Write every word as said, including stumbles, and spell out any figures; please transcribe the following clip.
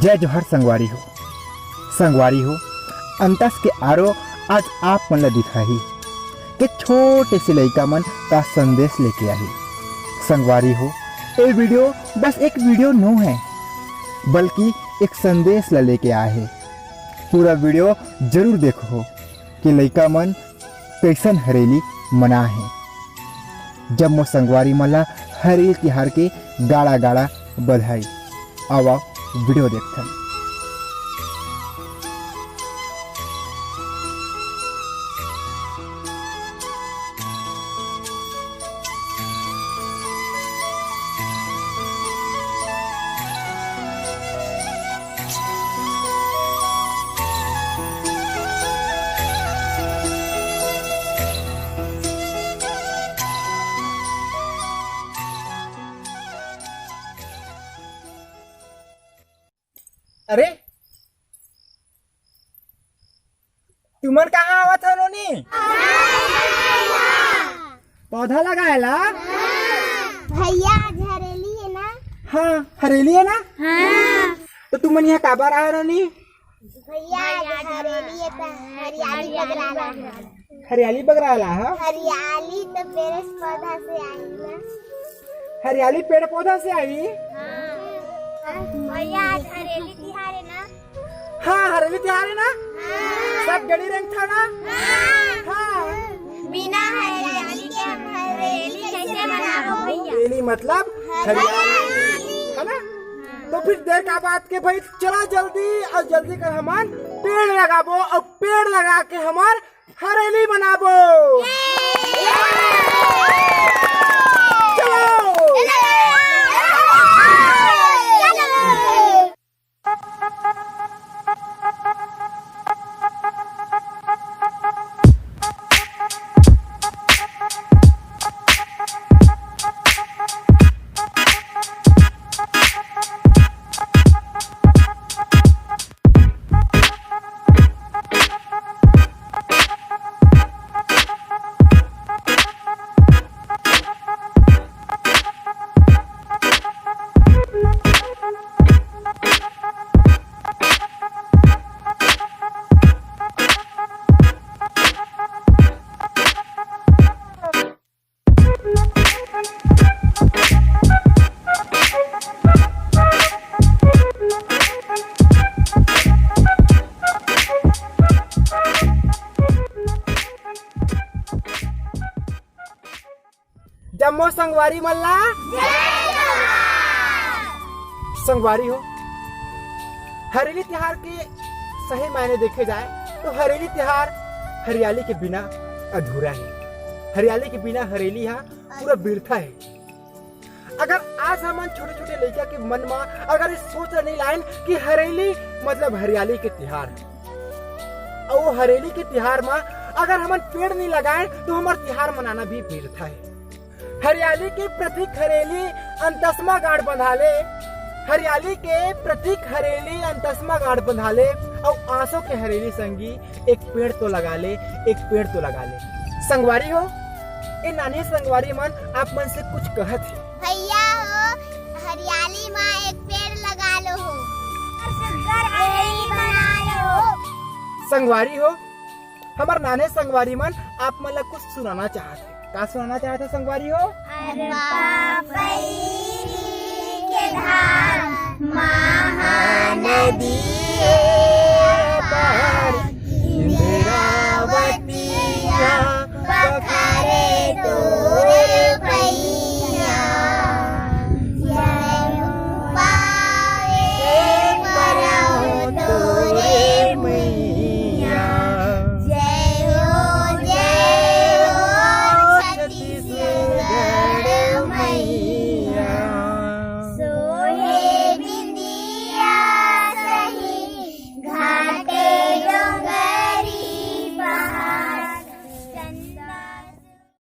जय जोहार संगवारी हो। संगवारी हो, अंतस के आरो आज आप मन ला दिखाही के छोटे से लइका मन का संदेश लेके आही। संगवारी हो, ये वीडियो बस एक वीडियो नो है, बल्कि एक संदेश ला लेके आए है। पूरा वीडियो जरूर देखो कि लइका मन कैसन हरेली मना है। जम्मो संगवारी मन ला हरेली तिहार के गाड़ा गाड़ा बधाई। आवा वीडियो देखथन। अरे, तुमन कहाँ आवत हो नोनी? पौधा लगाए ला? भैया, आज हरेली है ना? हाँ, हरेली है ना? हाँ। तो तुमन यहाँ काबर आए नोनी? भैया, आज हरेली है तो हरियाली बगरा रहा है। हरियाली बगरा रहा है? हरियाली तो पेड़ पौधा से आई ना। हरियाली पेड़ पौधा से आई? हाँ। भैया, आज हरेली तिहार है ना? हाँ, हरेली तिहार है ना? हाँ। सब गड़ी रंग था ना? हाँ। हाँ। बिना हरियाली के हम हरेली कैसे मनाबो भैया? हरेली मतलब हरियाली। हरियाली, है ना? तो फिर देर का बात के भाई, चला जल्दी और जल्दी कर हमन पेड़ लगाबो और पेड़ लगा के हमन हरेली मनाबो। चलो। जम्मो संगवारी मन ला। संगवारी हो, हरेली तिहार के सही मायने देखे जाए तो हरेली तिहार हरियाली के बिना अधूरा है। हरियाली के बिना हरेली हा पूरा बिरथा है। अगर आज हमन छोटे छोटे लइका के मन मा अगर ये सोच नहीं लाएन कि हरेली मतलब हरियाली के तिहार है, और वो हरेली के तिहार मा अगर हमन पेड़ नहीं लगाएन तो हमार तिहार मनाना भी बिरथा है। हरियाली के प्रतीक हरेली अंतसमा गांठ बंधाले, हरियाली के प्रतीक हरेली अंतसमा गांठ बंधाले, और आंसू के हरेली संगी एक पेड़ तो लगा ले, एक पेड़ तो लगा ले। संगवारी हो, ए नान्हे संगवारी मन आप मन से कुछ कहत हे। भैया हो, हरियाली मा एक पेड़ लगा लो हो। सुंदर हरेली बना लो हो। संगवारी हो, हमर नान्हे संगवारी मन आप मन ला कुछ सुनाना चाहत हे। का सुनाना चाहत हे संगवारी हो? अरे पापई के धार महानदी